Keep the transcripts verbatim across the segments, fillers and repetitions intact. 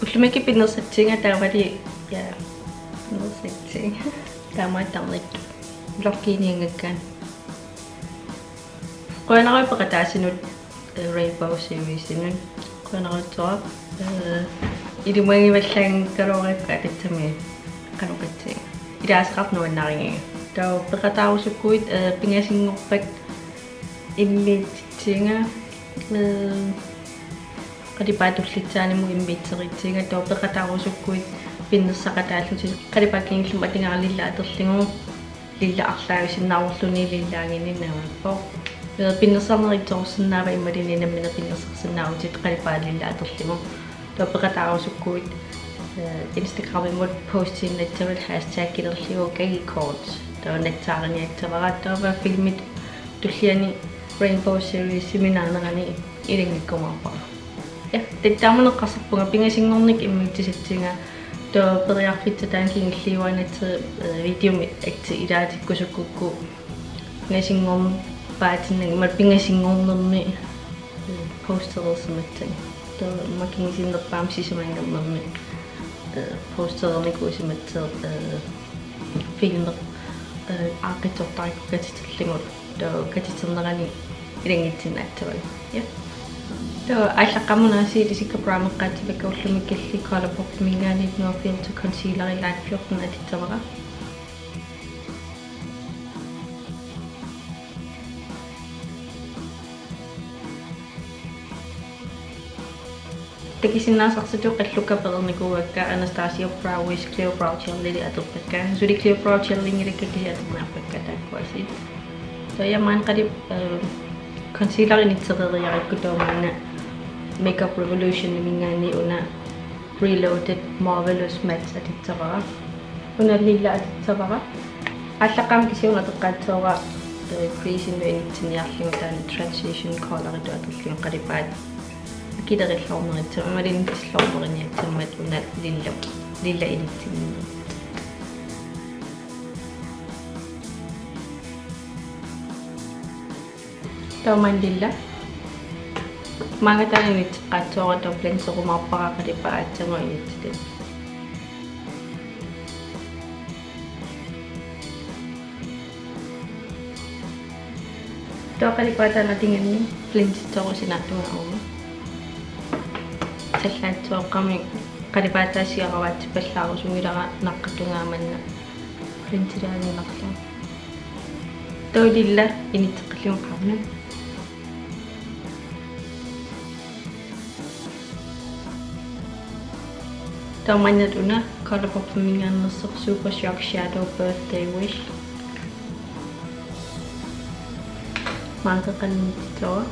Ullumikkut pinnersaatinga taavali, ja, pinnersaatinga. Taamaattarnittut. Vloggiinianngikkaanni. Qujanarujussuaq peqataasinut, eh, Rainbow Seriesinut. Qujanarujussuaq, eh, ilimagivallaanngikkaluarikka tassami qanoq katsi. Ilaasaqarneq nuannarigiga. Taava peqataarusukkuit, eh, pingasinngorpat immiussissinga, eh, qalipaat tullissaanimut immiussissinga, taava peqataarusukkuit pinnersaqataallutit qalipaat kingullermik atugaara lilla atorlugu, lilla arlaavissinnaavorluni lillaaginnarpoq. Eh, pinnersarnerit ittoorsinnaavat imaluunniit nammineq pinnersarsinnaavutit qalipaat lilla atorlugu. Taava peqataarusukkuit, eh, Instagramimut postiinnassavit hashtaggilerlugu Kagi Courts. Taava nassaariniassavara, taava filmip tulliani Rainbow Series seminarinerani ilanngukkumaarpara. Ja, tassaamuneqartarpunga pingasinngornikkut immiussissinga, taava periarfissaq taanna kingulliuaannassaq, eh, videomik atsit ilaatikkusukkukku pingasinngorpaatinnagu, imaluunniit pingasinngornermi, eh, postereersimassanik. Taava makingisinnarpaam sisamanngernermi, eh, postereernikuusimassaaq, eh, filmi, eh, aaqqissortarikka katiterlugu. Taava katiternerani ilanngutsinnaassavat. Ja. Taava aallaqqaammut aasiit isikka primeqqaassavakka, ullumikkulli ColourPopiminngaanniit Nude Filter Concealer Light fjorten atussavara. Takusinnaasartutut qallukka pereernikuuakka, Anastasia Brow Wiz Clear Brow Gel-ilu atorpakka. Suli Clear Brow Gel-inngilakka kisianni atorniarpakka taakku aasiit. Taava maanna qali, eh, concealer inissereeriarakku taava maanna Makeup Revolution-iminngaanniit una Reloaded Marvelous Matte atussavara. Una lilla atussavara. Aallaqqaammut kisianni ateqqaassavara, eh, crease-inut inissinniarlugu, taanna transition color-itut atorlugu qalipaat akilerulluarnerussammat imaluunniit inissilluarneriniassammat una lilla, lilla inissinniarlugu. Taava maanna lilla. Maanga taanna inisseqqaassavara, taava blenderumaarpara qalipaat aatsaannguaq inissitut. Taava qalipaat taanna atugaanni blendissavara sinaata tungaanut. Sallaassavara qami qalipaataa siaravaatsippallaarusunngilara naqqata tungaanut maanna blendilaaginnarlugu. Taava lilla inisseqqillugu qaarnat. Taava maanna una ColourPopiminngaanneersoq Super Shock Shadow Birthday Wish. Maanga qanittoq.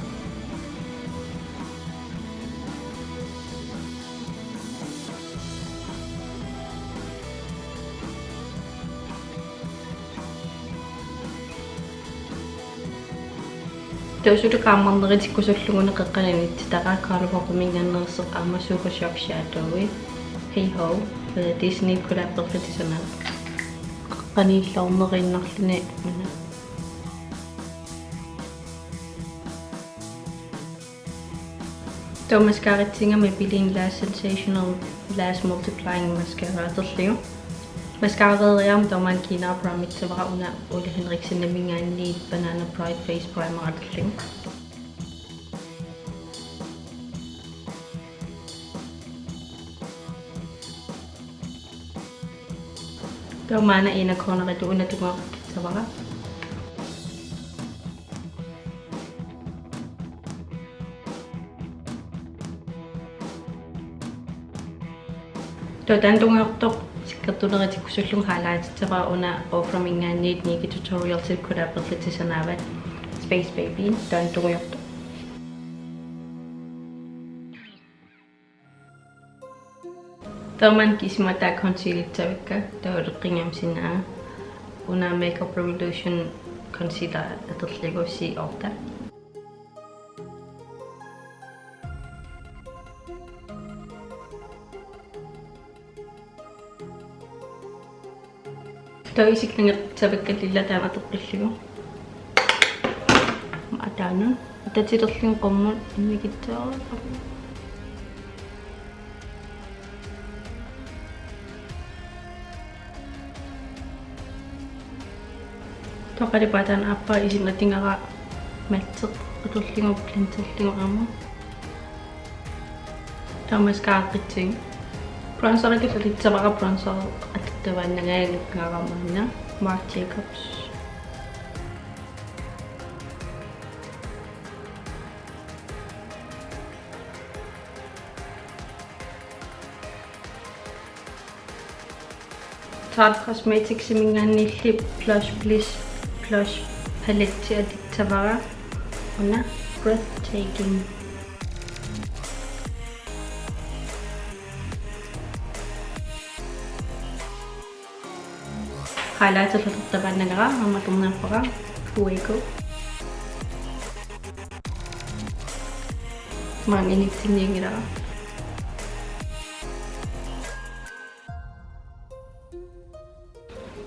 Taava suli qaammarnerutikkusullugu una qeqqanut inissitara ColourPopiminngaanneersoq aamma Super Shock Shadow-i. Hey Ho, eh, Disney collaboratisanaa. Qeqqaniilluarneriinnarluni una. Taava mascaratsinga Maybelline Lash Sensational Lash Multiplying Mascara atorlugu. Mascarareeriarama taava maanna kiinara primissavara una Ole Henrikseniminngaanniit Banana Bright Face Primer atorlugu. Taava maanna inner corneritut una tungujortissavara. Taava taanna tungujortoq sikkertunerutikkusullugu highlightissavara una Oframinngaanniit NikkieTutorialsip collaboratisanaavat Space Baby, taanna tungujortoq. Taava maanna kisima taava concealerissavakka, taava uleqqinngama sinaa. Una Makeup Revolution concealer atorlugu C otte. Taava isikka nangeqassavakka lilla taama atorlugu. Ataanut. Atatilerlugu qummut immikitsoorami. Taava qalipaataa aappaa isinut atugaara matteq atorlugu blenderlugu aamma. Taava mascaraqqitsigu. Bronzeritut atussavara, bronzer atussavaannagara maanna Marc Jacobs. Tarte Cosmeticsiminngaanniilli Blush Bliss blush palette atussavara, una Breathtaking. Highlighterlugu atussavaannagara aamma atorniarpara Fuego. Maanga initsinniinngilara.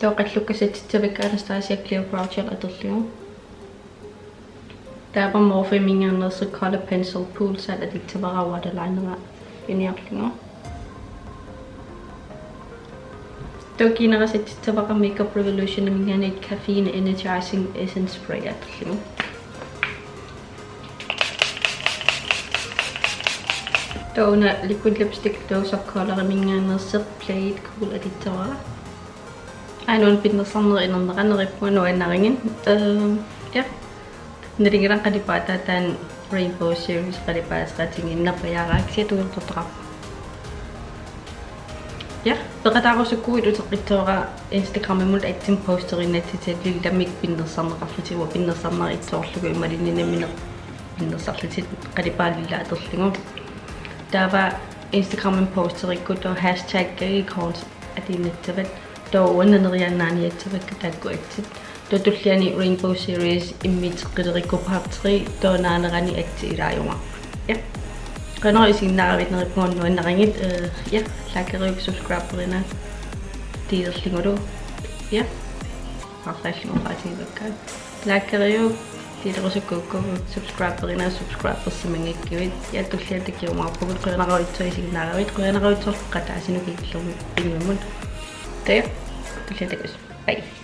Taava qallukka settissavakka Anastasia Clear Brow Gel atorlugu. Taava Morpheminngaanneersoq Color Pencil Poolside atussavara waterlinera iuniarlugu. Taava kiinara settissavara Makeup Revolutioniminngaanniit Caffeine Energizing Essence Spray atorlugu. Taava una liquid lipstick Dose of Coloriminngaanneersoq Play It Cool atussavara. Aajuna pinnersarnera inernera, neriuppunga nuannarigit. Ehm, ja. Nalinginnaasumik qalipaataa taanna Rainbow Series qalipaateqatigiinnerpajaaraatsiaq tuertortoqarpoq. Ja, peqataarusukkuit uteqqissavara Instagramimut atsimut posteriinnassutitit lillamik pinnersarneqarlutit, uanga pinnersarnera issoorlugu imaluunniit nammineq pinnersarlutit qalipaataa lilla atorlugu. Taava Instagramimi posterikkut taava hashtag gaycorns atuinnassavat, taava uanga neriaannaaniassavakka taakku atsit. Taava tulliani Rainbow Series immiusseqqilerikku part tre, taava naanerani atsit ilaajumaarput. Ja. Qujanaq isiginnaaravit, neriuppunga nuannarigit, eh, ja, likeriuk, subscriberina, delerlugulu. Ja. Arlaallugu oqaatigivakka. Likeriuk, delerusukkukkit, subscriberina, subscribersimanngikkuit. Ja, tulliani takujumaarpugut, qujanarujussuaq isiginnaaravit, qujanarujussuaq peqataasinukuit ilumut. Taava, tulliani takuss'. Bye.